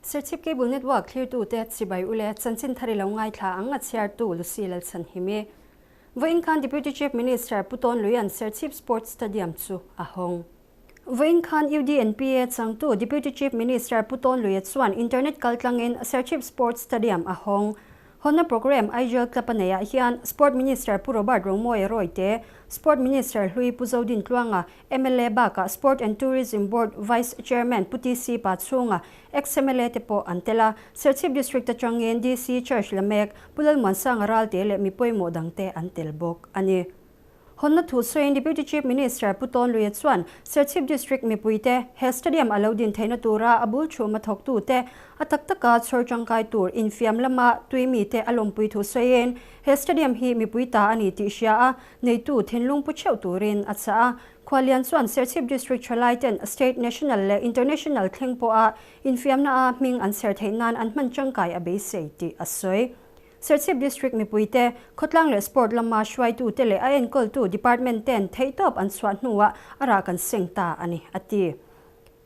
Serchhip Cable Network thlirtute chibai ule chanchin thar i lo ngaithla ang a chhiartu Lucy Lalchhanhimi. Vawiin khan Deputy Chief Minister Pu Tawn Luian Serchhip Sports Stadium chu a hawng. Vawiin khan UDNPA changtu Deputy Chief Minister Pu Tawn Luia chuan internet kaltlangin Serchhip Sports Stadium a hawng. Hawnna programme Aizawl Club a neihah hian Sport Minister Pu Robert Romawia Rawite, Sport Minister hlui Pu Zodin Tluanga, mla bakah Sport and Tourism Board Vice Chairman Pu TC Pachhunga, ex-MLA te pawh an tel a. Serchhip District atangin DC Church Lamek, Pu Lalmuansanga Ralte leh mi pawimawh dangte an tel bawk a ni. Hawnna thu sawiin Deputy Chief Minister Pu Tawn Luia chuan Serchhip District mipuite he stadium a lo din theihna tura a bul thuma thawktute a tak taka chhawr tangkai tur infiam lama tui mite a lawmpui thu sawiin he stadium hi mipui ta a ni tih hria a neitu thinlung pu theuh turin a chah a. Khualian chuan Serchhip District thalaiten State, National leh International thleng pawha infiamna a hming an chher theih nan an hman tangkai a beisei tih a sawi. Serchhip District mipuite, khawtlang leh sport lama hruaitute leh a enkawltu department ten theihtawp an chhuah hnuah a rah kan seng ta a ni, a ti.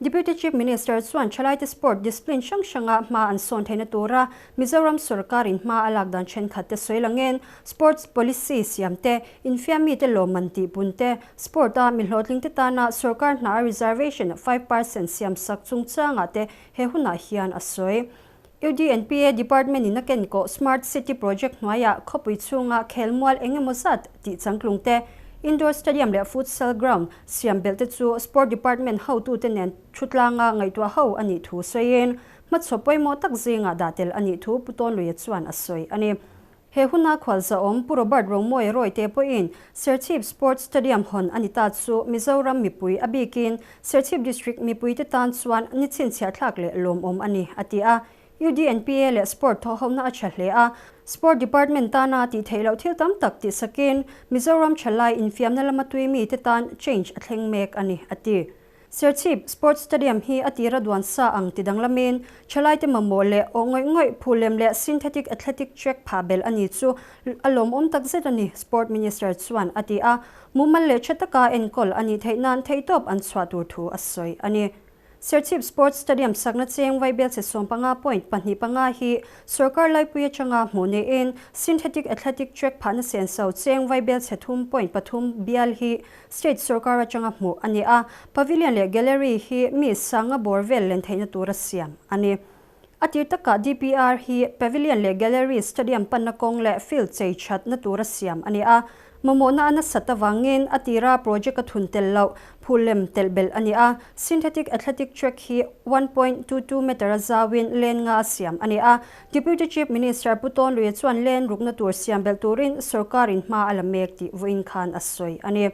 Deputy Chief Minister chuan thalaite sport discipline hrang hranga hma an sawn theihna tura Mizoram sorkarin hma a lak dan thenkhat te sawi langin sports policy siam te, infiam mite lawmman tihpun te, sport a mi hlawhtlingte tana sorkar hna a reservation 5% siamsak chungchangah te he hunah hian a sawi. UDNPA Department in a ken kawh Smart City Project hnuaiah khawpui chhunga khelmual eng emaw zat tih changtlung te, Indoor Stadium leh Futsal Ground siam belh te chu Sport Department hotute nen thutlanga ngaihtuah ho a nih thu sawiin hmachhaw pawimawh tak zingah dah tel a nih thu Pu Tawnluia chuan a sawi a ni. He huna khualzawm Pu Robert Romawia Rawite pawhin Serchhip Sports Stadium hawn a ni ta chu Mizoram mipui a bikin Serchhip District mipuite tan chuan ni chhinchhiahthlak leh lawmawm a ni, a ti a. UDNPA leh Sport thawhhona a tha hle a, Sport Department tana tih theih loh thil tam tak tihsakin Mizoram thalai infiamna lama tui mite tan change a thleng mek a ni, a ti. Serchhip Sports Stadium hi a tira duan sa ang ti danglamin thalaite mamawh leh aw ngawih ngawih phulem leh synthetic athletic track phah belh a ni chu a lawmawm takzet a ni, Sport Minister chuan a ti a. Mumal leh tha taka enkawl a nih theih nan theihtawp an chhuah tur thu a sawi a ni. Serchhip Sports Stadium sakna cheng vaibelchhe 15 point 2 5 hi sorkar laipui atanga hmuh niin synthetic athletic track phahna senso cheng vaibelchhe thum point pathum bial hi State sorkar atanga hmuh a ni a, Pavilion leh Gallery hi mi sanga bawr vel len theihna tura siam a ni. A tir takah DPR hi Pavilion leh Gallery Stadium panna kawng leh field chei thatna tura siam a ni a, mamawhna a nasat avangin a tira project a thun tel loh phul lem telh belh a ni a, Synthetic Athletic Track hi 1.22 meter a zauin lane nga a siam a ni a, Deputy Chief Minister Pu Tawn Luia chuan lane rukna tur siam belh turin sorkarin hma a la mek tih vawiin khan a sawi a ni.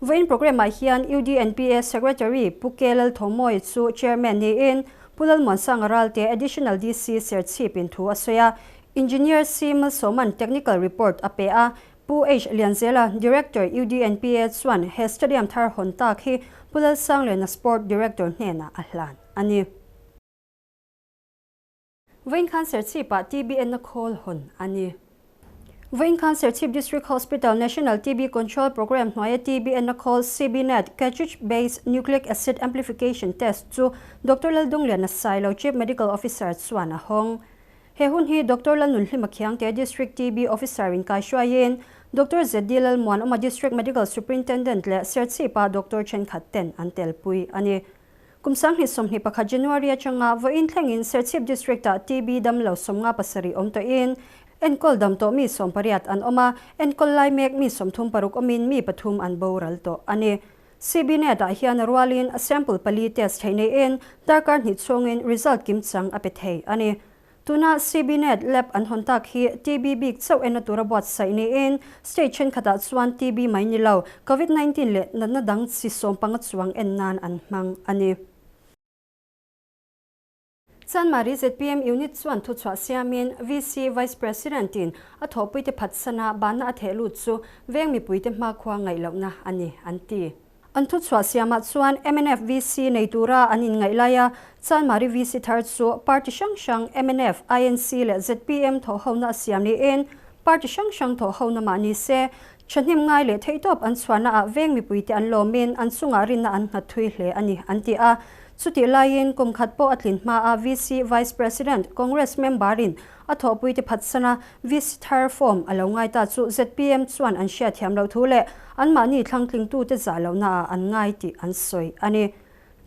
Vawiin programme-ah hian UDNPA Secretary Pu K Lalthawmawia chu Chairman niin Pu Lalmuansanga Ralte Additional DC Serchhip-in thu a sawi a, Engineer C Malsawman Technical Report a pe a, Pu H Lianzela, Director UDNPA chuan he stadium thar hawn tak hi Pu Lalsangliana Sport Director hnenah a hlan a ni. Vawiin khan Serchhip-ah TBN-na khawl hawn a ni. Vawiin khan Serchhip District Hospital National TB Control Programme hnuaia TBN-na khawl CBNAT, Cartridge Based Nucleic Acid Amplification Test, chu Doctor Laldungliana Sailo, Chief Medical Officer chuan a hawng. He hun hi Doctor Lalnunhlima Khiangte, District TB Officer-in kaihruaiin Doctor ZD Lalmuanawma, District Medical Superintendent leh Serchhip-ah Doctor thenkhat ten an telpui a ni. Kum 2021 January atanga vawiin thlengin Serchhip District-ah TB damlo 57 awm tawhin enkawl dam tawh mi 18 an awm a, enkawl lai mek mi 36 awmin mi pathum an boral tawh a ni. CBNet-ah hian a rualin sample pali test theih neiin darkar hnih chhungin result kimchang a pe thei a ni. Tuna CBNet lab an hawn tak hi TB bik chauh enna tura buatsaih niin state thenkhatah chuan TB mai ni lo, Covid 19 leh natna dang chi 15 chuang en nan an hmang a ni. Chanmari zpm unit chuan thuchhuah siamin VC Vice President-in a thawhpuite phatsana banna a theh lut chu veng mipuite hmakhua ngaih lohna a ni, an ti. An thuchhuah siamah chuan mnf VC nei tura an inngaih laia Chanmari VC thar chu party hrang hrang mnf, INC leh zpm thawhhona a siam niin party hrang hrang thawhhona mah ni se thahnem ngai leh theihtawp an chhuahnaah veng mipuite an lawmin an chungah rinna an nghat thui hle a ni an ti a. Chutih laiin kum khat pawh a tlin hma a VC Vice President, Congress member-in a thawhpuite phatsana VC thar form a lo ngai ta chu zpm chuan an hriatthiam loh thu leh anmahni thlangtlingtute zah lohnaah an ngai tih an sawi a ni.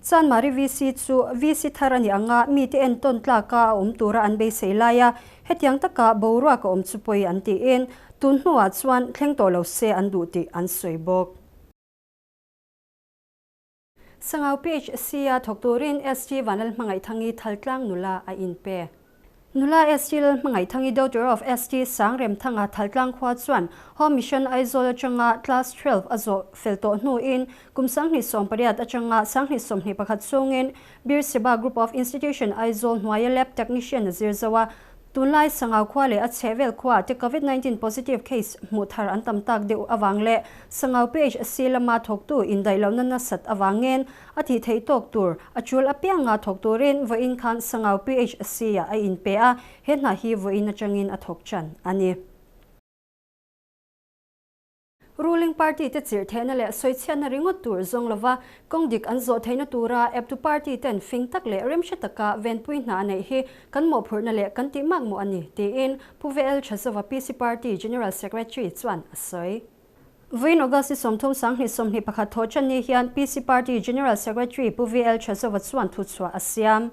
Chanmari VC chu VC thar a ni ang a, mite entawn tlaka a awm tura an beisei lai a, hetiang taka boruak a awm chu pawi an tiin tun hnuah chuan thleng tawh lo se an duh tih an sawi bawk. Sangau PHC-a thawk turin ST Vanlalhmangaihthang'i Thaltlang nula a inpe. Nula ST Lalhmangaihthang'i daughter of ST Sangremthanga Thaltlang khua chuan Home Mission Aizawl atanga Class 12 a zawh fel tawh hnuin kum 2018 atanga 2021 chhungin Beersheba Group of Institution Aizawl hnuaia Lab Technician a zir zo a. Tunlai Sangau khua leh a chhehvel khuaah te Covid 19 positive case hmuh thar an tam tak deuh avang leh Sangau PHC lama thawktu indaih lohna nasat avangin a tih theih tawk tur a tul apianga thawk turin vawiin khan Sangau PHC-ah a inpe a, he hna hi vawiin atangin a thawk tan a ni. Ruling party te chirh theihna leh sawichhiatna ringawt tur zawng lova kawng dik an zawh theihna tura eptu party ten fing tak leh remhre taka venpui hna a neih hi kan mawhphurhna leh kan tih makmawh a ni, tiin Pu VL Thazova PC Party General Secretary chuan a sawi. Vawiin August ni 30 2021 thawh tan ni hian PC Party General Secretary Pu VL Thazova chuan thuchhuah a siam.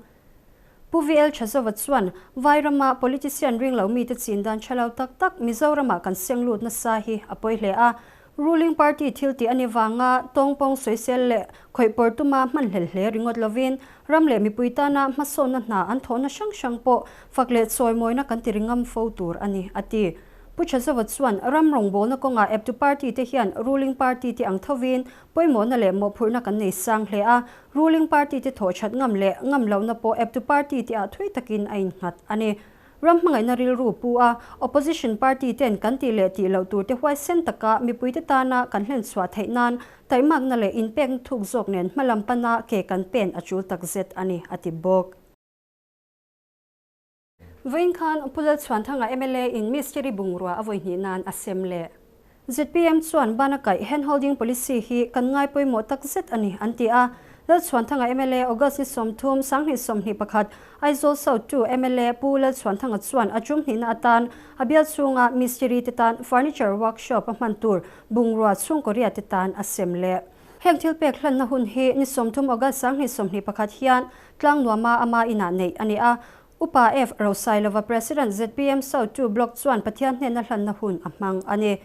Pu VL Thazova chuan, Vai rama politician ring lo mite chin dan tha lo tak tak Mizoramah kan seng lut nasa hi a pawi hle a. Ruling party thil tih a ni vanga tawngpawng sawisel leh khawih pawr tuma hman hlel hle ringawt lovin ram leh mipui tana hmasawnna hna an thawhna hrang hrang pawh fak leh chawimawina kan ti ringam fo tur a ni, a ti. Pu Thazova chuan, Ram rawngbawlna kawngah eptu party te hian ruling party te ang thovin pawimawhna leh mawhphurhna kan nei sang hle a, Ruling party te thawh that ngam leh ngam lohna pawh eptu party te ah thui takin a innghat a ni. Ram hmangaihna rilru pu a, opposition party ten kan tih leh tih loh tur te huaisen taka mipui te tana kan hlen chhuah theih nan taihmakna leh inpekna thuk zawk nen hmalam pana ke kan pen a tul takzet a ni, a ti bawk. Vawiin khan Pu Lalchhuanthanga mla in Mistiri bungrua a vawi hnih nan a sem leh. Zpm chuan bana kaih handholding policy hi kan ngai pawimawh tak zet a ni an ti a. Lalchhuanthanga mla August ni 30, 2021 Aizawl South 2 mla Pu Lalchhuanthanga chuan a tum hnihna atan a bial chhunga Mistiri te tan furniture workshop a hman tur bungrua chhungkaw riat te tan a sem leh. Heng thil pek hlanna hun hi ni 30 August 2021 hian Tlangnuama ama inah neih a ni a. Upa F. Rosailova President zpm South 2 Block chuan Pathian hnena hlanna hun a hmang a ni.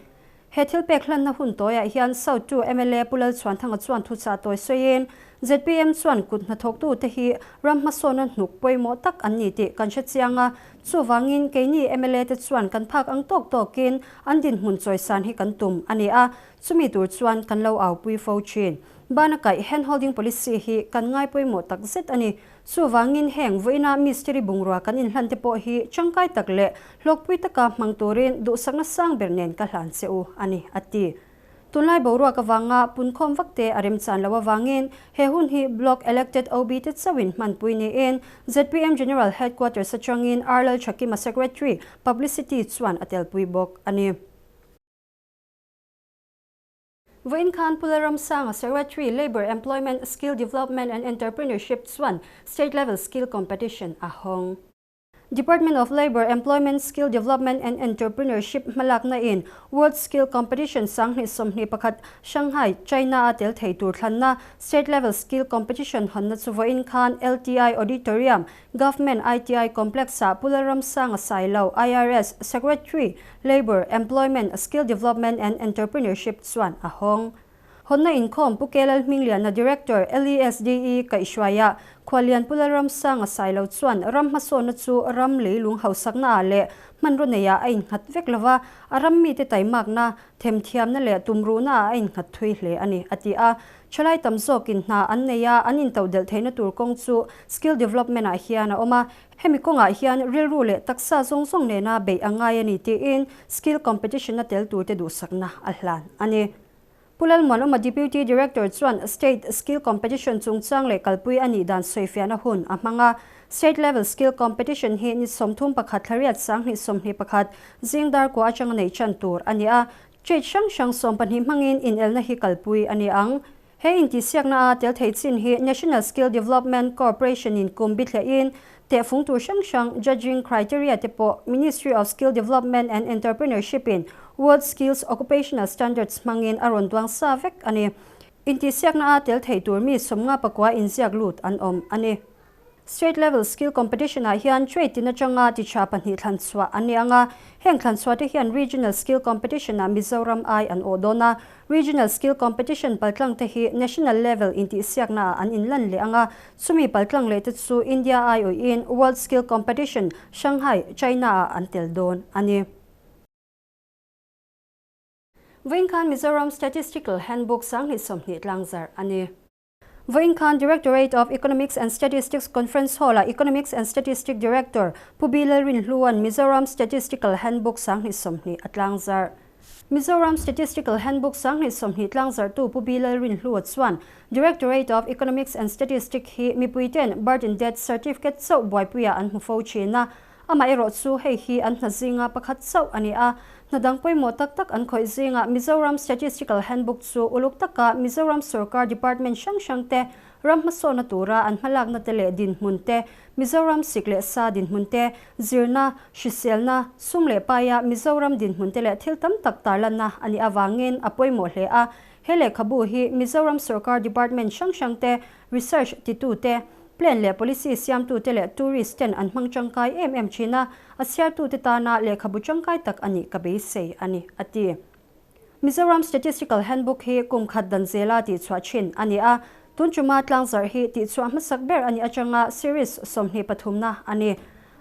He thil pek hlanna hun tawiah hian South 2 mla Pu Lalchhuanthanga chuan thuchah tawi sawiin zpm chuan kut hnathawktute hi ram hmasawnna hnuk pawimawh tak an ni tih kan hre chiang a, chuvangin keini mla te chuan kan phak ang tawk tawkin an dinhmun chawisan hi kan tum a ni a, chumi tur chuan kan lo aupui fo thin. Bana kaih handholding policy hi kan ngai pawimawh tak zet a ni. Chuvangin heng vawiina mistiri bungrua kan inhlan te pawh hi tangkai tak leh hlawkpui taka hmang turin duhsakna sang ber nen ka hlan che u a ni, a ti. Tunlai boruak avanga punkhawm vak te a remchan loh avangin he hun hi Block Elected OB te chauhin hmanpui niin zpm General Headquarters atangin R Lalthakima Secretary, Publicity chuan a telpui bawk a ni. Vawiin khan Pu Lalramsanga Secretary, Labour, Employment, Skill Development and Entrepreneurship chuan State Level Skill Competition a hawng. Department of Labour, Employment, Skill Development and Entrepreneurship hmalakna in World Skill Competition 2021 Shanghai, China a tel thei tur thlanna State Level Skill Competition hawnna chu vawiin khan LTI Auditorium, Government ITI Complex-ah Pu Lalramsanga Sailo, IRS, Secretary, Labour, Employment, Skill Development and Entrepreneurship chuan a hawng. Hawnna inkhawm Pu Kelal Hmingliana Director, LESDE kaihhruaiah Khualian Pu Lalramsanga Sailo chuan ram hmasawnna chu ram leilung hausaknaah leh hmanraw neiah a innghat vek lova, a ram mite taimakna, themthiamna leh tumruhnaah a innghat thui hle a ni, a ti a. Thalai tam zawkin hna an nei a, an intodelh theihna tur kawng chu skill development-ah hian a awm a. Hemi kawngah hian rilru leh taksa zawng zawng nena beih a ngai a ni tiin skill competition-a tel turte duhsakna a hlan a ni. Pu Lalmuanawma Deputy Director chuan State Skill Competition chungchang leh kalpui a nih dan sawifiahna hun a hmang a. State Level Skill Competition hi ni 31 thla riat 2021 zing dar kua atanga neih chan tur a ni a. Trade hrang hrang 12 hmangin inelna hi kalpui a ni ang. He intihsiakna a tel thei chin hi National Skill Development Corporation in kum bithlehin tehfung tur hrang hrang judging criteria te pawh Ministry of Skill Development and Entrepreneurship in World Skills Occupational Standards hmangin a rawn duang sa vek a ni. Intihsiakna a tel thei tur mi 59 inziak lut an awm a ni. State Level Skill Competition ah hian trade tin atanga titha pahnih thlan chhuah an ni ang a, heng thlan chhuah te hian Regional Skill Competition ah Mizoram ai an awh dawn a, Regional Skill Competition paltlang te hi National Level intihsiakna ah an inlan leh ang a, chumi paltlang leh te chu India aiawhin World Skill Competition Shanghai, China ah an tel dawn a ni. Vawiin khan Mizoram Statistical Handbook 2020 tlangzarh a ni. Vawiin khan Directorate of Economics and Statistics Conference Hall-ah Economics and Statistics Director Pu B. Lalrinhlua'n Mizoram Statistical Handbook 2020 a tlangzarh. Mizoram Statistical Handbook 2020 tlangzarhtu Pu B. Lalrinhlua chuan Directorate of Economics and Statistics hi mipuite'n Birth and Death Certificate chauh buaipuiah an hmu fo thin a, Amaherawh chu hei hi an hna zinga pakhat chauh a ni a, hna dang pawimawh tak tak an khawih zingah Mizoram Statistical Handbook chu uluk taka Mizoram sorkar department hrang hrang te ram hmasawnna tura an hmalakna te leh dinhmun te, Mizoram sik leh sa dinhmun te, zirna, hriselna, sum leh paia Mizoram dinhmun te leh thil tam tak tarlanna a nih avangin a pawimawh hle a. He lehkhabu hi Mizoram sorkar department hrang hrang te, research titute, plan leh policy siamtute leh tourist ten an hmang tangkai em em thin a, a chhiartute tana lehkhabu tangkai tak a nih ka beisei a ni, a ti. Mizoram Statistical Handbook hi kum khat dan zela tihchhuah thin a ni a, tun tuma tlangzarh hi tihchhuah hmasak ber a nih atanga series 23na a ni.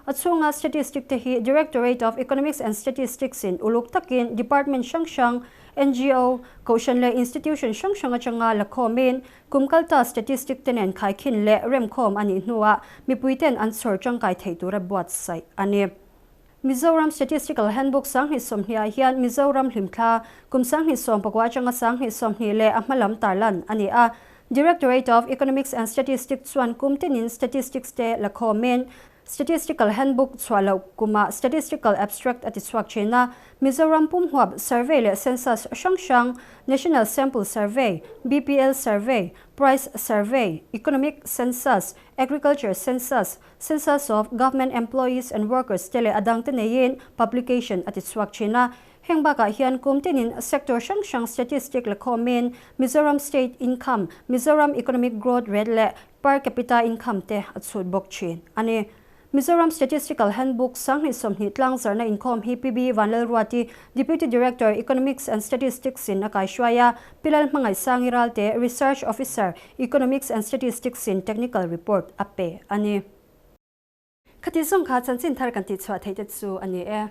A chhunga statistic te hi Directorate of Economics and Statistics in uluk takin department hrang hrang, ngo, kohhran leh institution hrang hrang atanga la khawmin Kum kalta statistic te nen khaikhin leh remkhawm a nih hnuah mipuiten an chhawr tangkai theih tura buatsaih a ni. Mizoram Statistical Handbook 2020 ah hian Mizoram hlimthla kum 2019 atanga 2020 leh a hmalam tarlan a ni a. Directorate of Economics and Statistics chuan kum tinin statistics te la khawmin Statistical Handbook chhuah loh kumah Statistical Abstract a ti chhuak thin a, Mizoram pumhuap Survey leh Census hrang hrang, National Sample Survey, BPL Survey, Price Survey, Economic Census, Agriculture Census, Census of Government Employees and Workers te leh a dangte neiin publication a ti chhuak thin a. Heng bakah hian kum tinin sector hrang hrang statistic la khawmin Mizoram State Income, Mizoram Economic Growth Rate leh Per capita income te a chhut bawk thin a ni. Mizoram Statistical Handbook 2020 tlangzarhna inkhawm hi PB Vanlalruati, Deputy Director, Economics and Statistics in a kaihruai a, Pi Lalhmangaihsangi Ralte, Research Officer, Economics and Statistics in Technical Report a pe a ni. Khati zawng kha chanchin thar kan tihchhuah theih te chu a ni e.